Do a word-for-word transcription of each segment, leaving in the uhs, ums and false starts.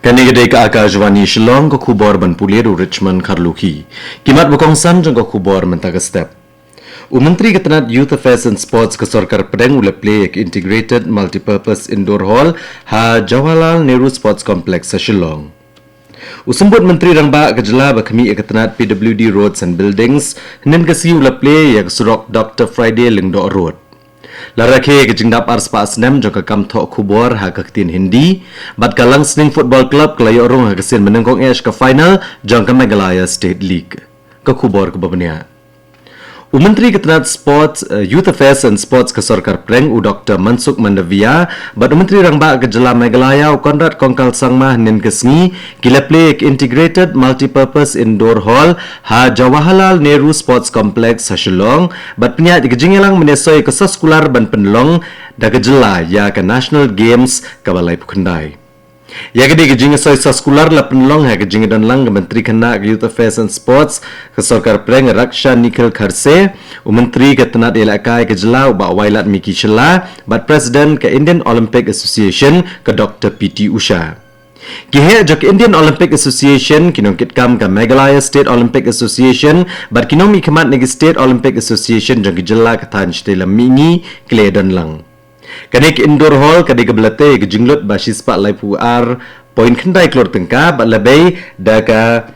Kane ka dei ka Akashvani Shillong, ka khubor ban pule da u Richmond Kharlukhi. Ki mat ba kongsan jong ka khubor mynta ka step. U Myntri ka tnat Youth Affairs and Sports ka Sorkar Pdeng u la plie ïa ka Integrated Multipurpose Indoor Hall ha Jawaharlal Nehru Sports Complex ha Shillong. U Symbud Myntri Rangbah ka jylla ba khmih ïa ka tnat P W D Roads and Buildings, hynnin ka sngi u la plie ïa ka surok Doctor Friday Lyngdoh Road. La rakhe ïa ka jingdap arspah snem jong ka kam thoh khubor ha ka ktien Hindi, bad ka Langsning Football Club ka la ïoh rung ha ka sien banyngkong eh sha ka final jong ka Meghalaya State League. Ka khubor kaba bniah. U Myntri ka tnat Sports, eh, Youth Affairs and Sports ka Sorkar Pdeng, u Doctor Mansukh Mandaviya, bad u Myntri Rangbah ka jylla Meghalaya, u Conrad Kongkal Sangma, hynnin ka sngi ki la plie ïa ka Integrated Multipurpose Indoor Hall ha Jawaharlal Nehru Sports Complex ha Shillong, bad pynïaid ïa ka jingïalang mynne soi ka soskular ban pynlong da ka jylla ïa ka National Games kaba laiphew khyndai. Ïa ka dei ka jingsoi soskular la pynlong ha ka jingdonlang ka Myntri Khynnah ka Youth Affairs and Sports ka Sorkar Pdeng Raksha Nikhil Kharse, u Myntri ka tnat ïalehkai ka jylla u Bah Wailadmiki Shylla, bad President ka Indian Olympic Association ka Doctor P T Usha. Ki heh jong ka Indian Olympic Association, ki nongkitkam ka Meghalaya State Olympic Association, bad ki nongmihkhmat na ki State Olympic Association jong ki jylla ka thaiñ shatei lam mihngi ki la ïadonlang. Kane ka indoor hall ka dei kaba la tei ïa ka jinglut ba shispah laiphew ar point khyndai klur tyngka, bad la bei da ka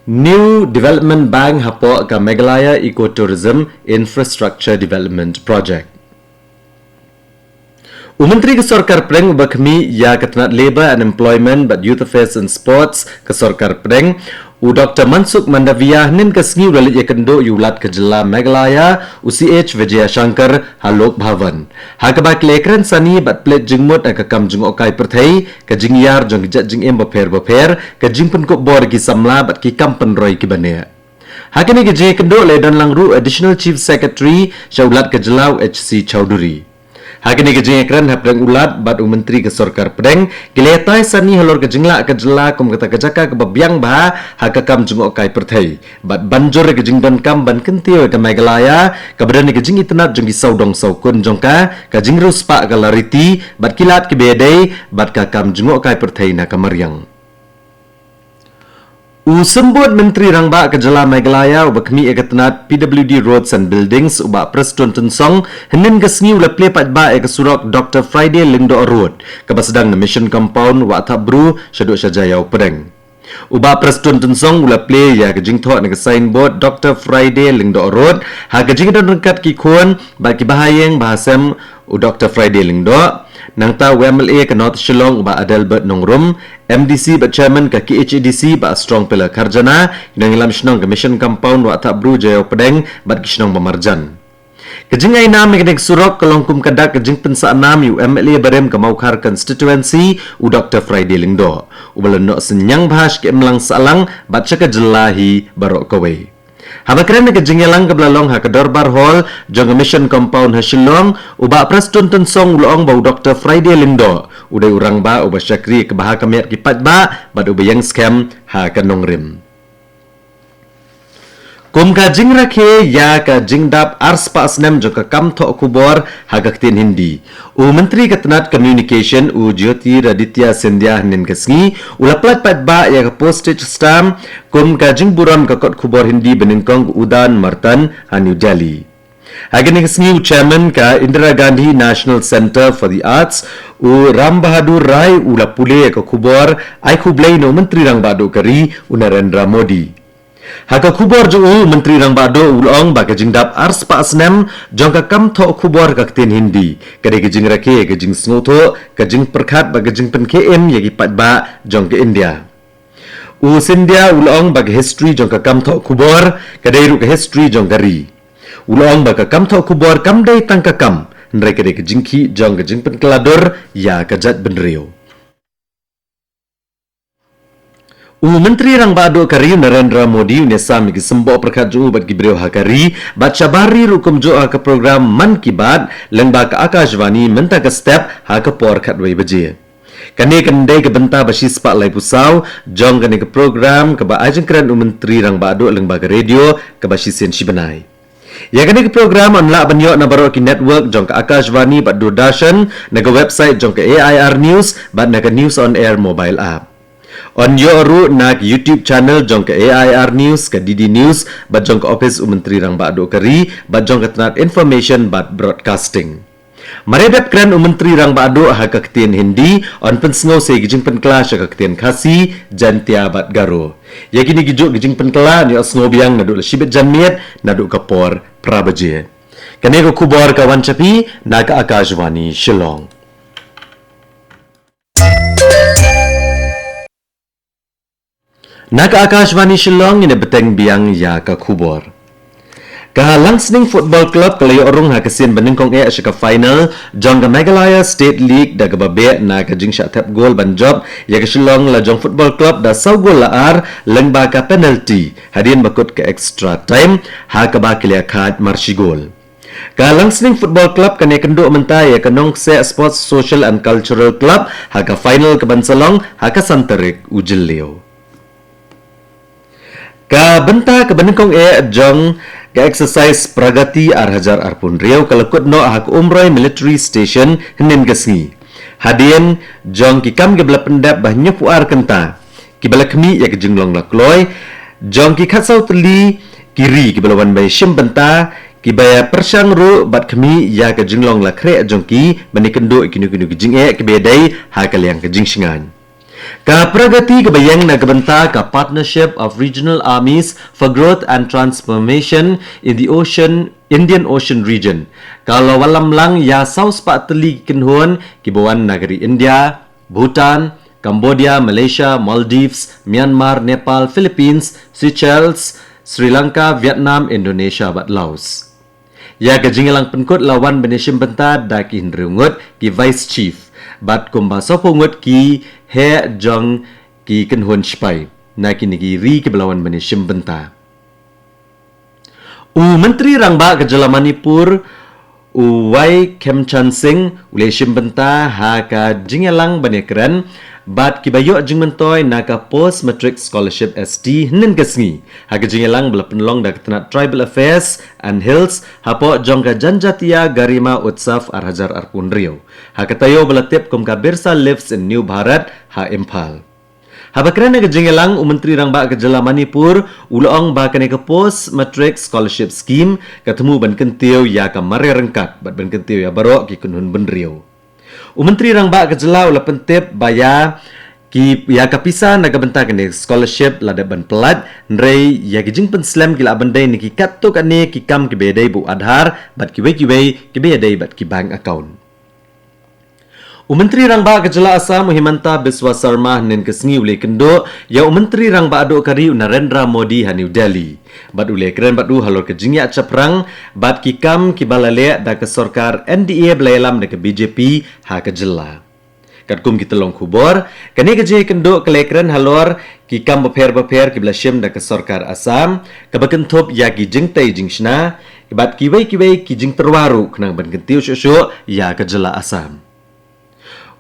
New Development Bank hapoh ka Meghalaya Ecotourism Infrastructure Development Project. U Myntri ka Sorkar Pdeng uba khmih ïa ka tnat Labour and Employment bad Youth Affairs and Sports ka Sorkar Pdeng, u Doctor Mansukh Mandaviya, hynnin ka sngi u la leit ïakynduh ïa u Lat ka jylla Meghalaya, u C H Vijayashankar, ha Lok Bhavan, ha kaba ki la ïakren sani bad plie jingmut ha ka kam jngohkai pyrthei, ka jingïar jong ki jait jingim bapher bapher, ka jingpynkup bor ki samla bad ki kam pynroi kiba neh. Ha kane ka jingïakynduh la ïadonlang ruh Additional Chief Secretary sha u Lat ka jylla, u H C Chowdhury. Ha kane ka jingïakren hapdeng u Lat bad u Myntri ka Sorkar Pdeng, ki la ïatai sani halor ka jinglah ka jylla kum kata ka jaka kaba biang bha ha ka kam jngohkai pyrthei, bad ban jur ïa ka jingdonkam ban kyntiew ïa ka Meghalaya kaba don ïa ka jingitynnad jong ki sawdong sawkun jong ka, ka jingriewspah ka lariti, bad ki lad kiba ïadei bad ka kam jngohkai pyrthei na ka mariang. U Symbud Myntri Rangbah ka jylla Meghalaya uba khmih ïa ka tnat P W D Roads and Buildings, u Bah Prestone Tynsong, hynnin ka sngi u la plie paidbah ïa ka surok Doctor Friday Lyngdoh Road, kaba sdang na Mission Compound, Wahthapbru, shaduh sha Jaïaw Pdeng. U Bah Prestone Tynsong u la plie ïa ka jingthoh na ka signboard Doctor Friday Lyngdoh Road ha ka jingdon ryngkat ki khun bad ki bahaïing bahasem u Doctor Friday Lyngdoh, nangta u M L A ka North Shillong, u Bah Adelbert Nongrum, M D C bad Chairman ka K H A D C, Bah Strong Pillar Kharjana, ki nongïalam shnong ka Mission Compound, Wahthapbru, Jaïaw Pdeng, bad ki shnong ba marjan. Ka jingainam ïa kane ka surok ka long kum ka dak ka jingpynsahnam ïa u M L A barim ka Mawkhar Constituency, u Doctor Friday Lyngdoh, uba la noh synñiang bha sha ka imlang sahlang bad sha ka jylla hi baroh kawei. Haba kren ha ka jingïalang kaba la long ha ka Dorbar Hall jong ka Mission Compound ha Shillong, u Bah Prestone Tynsong u la ong ba u Doctor Friday Lyngdoh u dei u rangbah uba shakri ïa ka bha ka miat ki paidbah bad uba ïeng skhem ha ka nongrim. Kum ka jingrakhe ïa ka jingdap arspah snem jong ka kam thoh khubor ha ka ktien Hindi, u Myntri ka tnat Communication, u Jyotiraditya Scindia, hynnin ka sngi u la pyllait paidbah ïa ka postage stamp kum ka jingburom ka kot khubor Hindi banyngkong ka Udan Martan ha New Delhi. Ha kane ka sngi u Chairman ka Indira Gandhi National Centre for the Arts, u Ram Bahadur Rai, u la pule ïa ka khubor ai khublei na u Myntri Rangbah Duh ka ri, u Narendra Modi. Ha ka khubor jong u, u Myntri Rangbah Duh u la ong ba ka jingdap arspah snem jong ka kam thoh khubor ka ktien Hindi ka dei ka jingrakhe ïa ka jingsngewthuh, ka jingpyrkhat bad ka jingpynkhie im ïa ki paidbah jong ka India. U Scindia u la ong ba ka history jong ka kam thoh khubor ka dei ruh ka history jong ka ri. U la ong ba ka kam thoh khubor kam dei tang ka kam, hynrei ka dei ka jingkhih jong ka jingpynkylla dur ïa ka jaitbynriew. U Myntri Rangbah Duh ka ri, u Narendra Modi, un ïasam ïa ki symboh pyrkhat jong u bad ki briew ha ka ri bad shabar ri ruh kumjuh ha ka program Mann Ki Baat lyngba ka Akashvani mynta ka step ha ka por khatwei baje. Kane kan dei ka bynta ba shispah laiphew saw jong kane ka program kaba ai jingkren u Myntri Rangbah Duh lyngba ka radio kaba shisien shi bnai. Ïa kane ka program yn lah ban ïoh na baroh ki network jong ka Akashvani bad Doordarshan, na ka website jong ka A I R News bad na ka News on Air mobile app. Yn ïoh ruh na ka YouTube channel jong ka A I R News, ka D D News bad jong ka Office u Myntri Rangbah Duh ka Ri bad jong ka Tnad Information bad Broadcasting. Mar ïa dep kren u Myntri Rangbah Duh ha ka ktien Hindi, yn pynsngew sa ïa ki jingpynkylla sha ka ktien Khasi, Jaintia bad Garo. Ïa kine ki juh ki jingpynkylla yn ïohsngew biang naduh la shibit janmiet naduh ka por phra baje. Kane ka khubor ka wan sha phi na ka Akashvani Shillong. Na ka Akashvani Shillong, ngin ïa bteng biang ïa ka khubor. Ka Langsning Football Club ka la ïoh rung ha ka sien ba nyngkong eh sha ka final jong ka Meghalaya State League da kaba beh na ka jingshah thep gol ban jop ïa ka Shillong Lajong Football Club da saw gol la ar lyngba ka penalty hadien ba kut ka extra time ha kaba ki la ïa khaid mar shi gol. Ka Langsning Football Club kan ïakynduh mynta ïa ka Nongkseh Sports Social and Cultural Club ha ka final kaban sa long ha ka san tarik u Jylliew. Ka bynta kaba nyngkong eh jong ka exercise Pragati ar hajar arphew hynriew ka la kut noh ha ka Umroi Military Station hynnin ka sngi. Hadien jong ki kam kiba la pyndep ba hynñiewphew ar kynta kiba la khmih ïa ka jinglong la kloi jong ki khatsaw tylli ki ri kiba la wan ban shim bynta, kiba ïa pyrshang ruh bad khmih ïa ka jinglong la khreh jong ki ban ïakynduh ïa kino kino ki jingeh kiba ïadei ha ka liang ka jingshngaiñ. Ka Pragati kaba ïeng na ka bynta ka Partnership of Regional Armies for Growth and Transformation in the Ocean, Indian Ocean Region, ka la wallam lang ïa saw spah tylli ki kynhun kiba wan na ka ri India, Bhutan, Cambodia, Malaysia, Maldives, Myanmar, Nepal, Philippines, Seychelles, Sri Lanka, Vietnam, Indonesia bad Laos. Ïa ka jingïalang pynkut la wan ban ïashim bynta da ki hynriew ngut ki Vice Chief bad kumba sawphew ngut ki heh jong ki kynhun shipai na kine ki ri kiba la wan ban ïashim bynta. U Myntri Rangbah ka Jylla Manipur, u Y Khemchand Singh, u la ïashim bynta ha ka jingïalang ban ïakren bad kiba ïoh jingmyntoi na ka Post Matric Scholarship S T hynnin ka sngi ha ka jingïalang ba la pynlong da ka Tnad Tribal Affairs and Hills hapoh jong ka Janjatiya Garima Utsav ar hajar arphew hynriew, ha ka taïew ba la tip kum ka Birsa Lives in New Bharat ha Imphal. Haba kren ha ka jingïalang, u Myntri Rangbah ka Jylla Manipur u la ong ba kane ka Post Matric Scholarship Scheme ka thmu ban kyntiew ïa ka mareh ryngkat bad ban kyntiew ïa baroh ki kynhun bynriew. U Myntri Rangbah ka Jylla u la pyntip ba ïa ki, ïa ka pisa na ka bynta kane ka scholarship la dep ban pyllait, hynrei ïa ki jingpynslem ki lah ban dei na ki katto katne ki kam kiba ïadei bad u Aadhaar bad kiwei kiwei kiba ïadei bad ki bank account. U Myntri Rangbah ka Jylla Assam, u Himanta Biswa Sarma, hynnin ka sngi u la ïakynduh ïa u Myntri Rangbah duh ka ri, u Narendra Modi, ha New Delhi bad u la ïakren bad u halor ka jingïaid shaphrang bad ki kam kiba la leh da ka sorkar N D A ba la ïalam da ka B J P ha ka jylla. Katkum ki tyllong khubor, kane ka jingïakynduh ka la ïakren halor ki kam bapher bapher kiba la shim da ka sorkar Assam, kaba kynthup ïa ki jingtei jingshna bad kiwei kiwei ki jingtyrwa ruh khnang ban kyntiew shuh shuh ïa ka jylla Assam.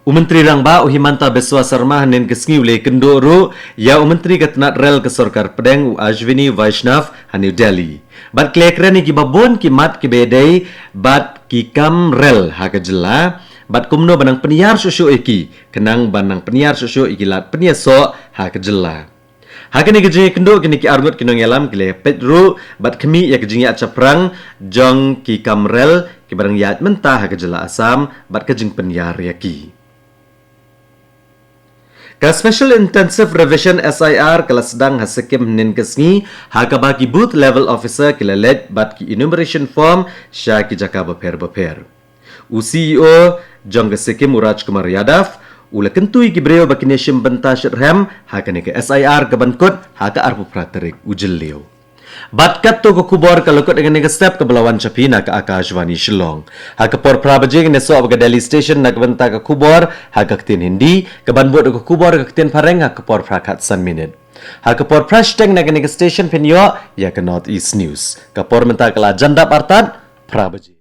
U Myntri Rangbah, u Himanta Biswa Sarma, hynnin ka sngi u la ïakynduh ruh ïa u Myntri ka Tnad Rel ka Sorkar Pdeng, u Ashwini Vaishnaw, ha New Delhi bad ki la ïakren ïa kiba bun ki mat kiba ïadei bad ki kam rel ha ka jylla bad kumno ban nang pynïar shuh shuh ïa ki, khnang ban nang pynïar shuh shuh ïa ki lad pynïasoh ha ka jylla. Ha kane ka jingïakynduh, kine ki arngut ki nongïalam ki la ïapeit ruh bad khmih ïa ka jingïaid shaphrang jong ki kam rel kiba dang ïaid mynta ha ka jylla Assam bad ka jingpynïar ïa ki. Ka Special Intensive Revision, S I R, ka la sdang ha Sikkim hynnin ka sngi, ha kaba ki Booth Level Officer ki la leit bad ki enumeration form sha ki jaka bapher bapher. U C E O jong ka Sikkim, u Rajkumar Yadav, u la kyntu ïa ki briew ba kin ïashim bynta shitrhem ha kane ka S I R kaban kut ha ka arphew phra tarik u Jylliew. Bad katto ka khubor ka la kut ha kane ka step kaba la wan sha phi na ka Akashvani Shillong. Ha ka por phra baje ngin ïasoh bad ka Delhi Station na ka bynta ka khubor ha ka ktien Hindi, kaban bud ka khubor ha ka ktien Phareng ha ka por phra khatsan minit. Ha ka por phra shiteng na kane ka station phin ïoh ïa ka North East News. Ka por mynta ka la jan dap artat phra baje.